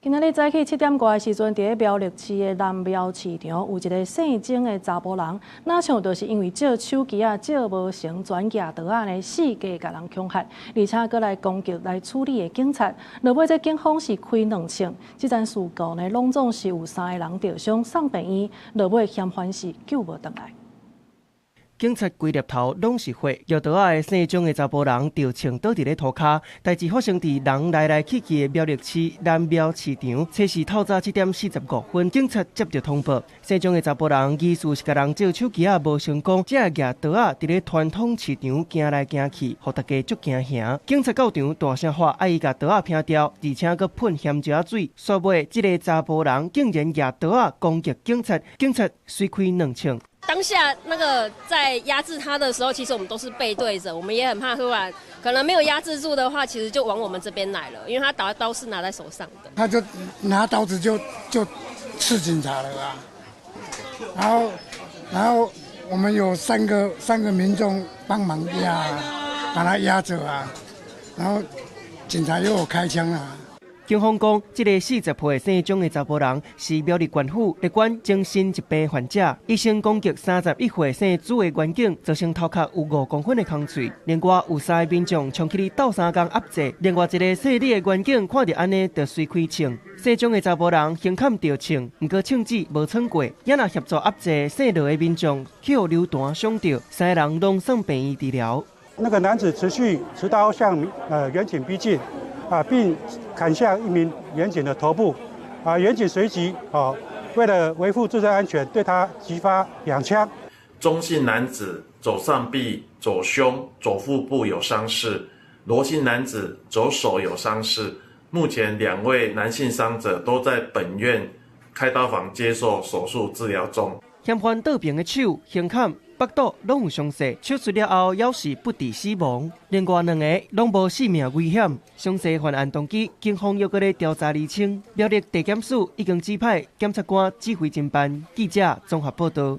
今仔日早起7點外的時陣，佇咧苗栗市的南苗市場，有一个姓鍾的查埔人，若像就是因為借手機仔借無成，轉舉刀仔呢，四界共人恐嚇，而且閣來攻擊來處理的警察。落尾這警方是開兩槍，這樁事故呢，攏總是有三个人著傷送病院，落尾嫌犯是救無轉來。警察規粒頭攏是血，舉刀仔的姓鍾的查埔人著槍倒佇咧塗跤。代誌發生佇人來來去去的苗栗市南苗市場，初四透早7點45分，警察接著通報，姓鍾的查埔人疑似是共人借手機仔無成功，才會舉刀仔佇咧傳統市場行來行去，予大家足驚嚇。警察到場大聲喊，愛伊共刀仔撇掉，而且閣噴鹹椒水。煞尾這个查埔人竟然舉刀仔攻擊警察，警察隨開兩槍。當下那個在壓制他的時候，其實我們都是背對着，我們也很怕突然可能沒有壓制住的話，其實就往我們這邊來了，因為他刀刀是拿在手上的。他就拿刀子就刺警察了啊，然後我們有三個民眾幫忙壓，把他壓着啊，然後警察又有開槍啊。警方講，這个40歲姓鍾的查埔人是苗栗縣府列管精神疾病患者，伊先攻擊31歲姓朱的員警，造成頭殼有5公分的空喙。另外有三个民眾衝去鬥相共壓制，另外一个姓李的員警看著按呢，就隨開槍。姓鍾的查埔人胸坎著槍，毋過槍支無穿過，也若協助壓制姓羅的民眾，去予流彈傷著，三个人攏送病院治療。那個男子持續持刀向員警逼近。啊，並砍向一名員警的頭部，啊，員警隨即啊，為了維護自身安全，對他擊發兩槍。鍾姓男子左上臂、左胸、左腹部有傷勢，羅姓男子左手有傷勢。目前兩位男性傷者都在本院開刀房接受手術治療中。嫌犯倒爿的手、胸坎、腹肚攏有傷勢，手術了後猶是不治死亡。另外兩個攏無性命危險。詳細犯案動機，警方猶閣咧調查釐清。苗栗地檢署已經指派檢察官指揮偵辦。記者綜合報道。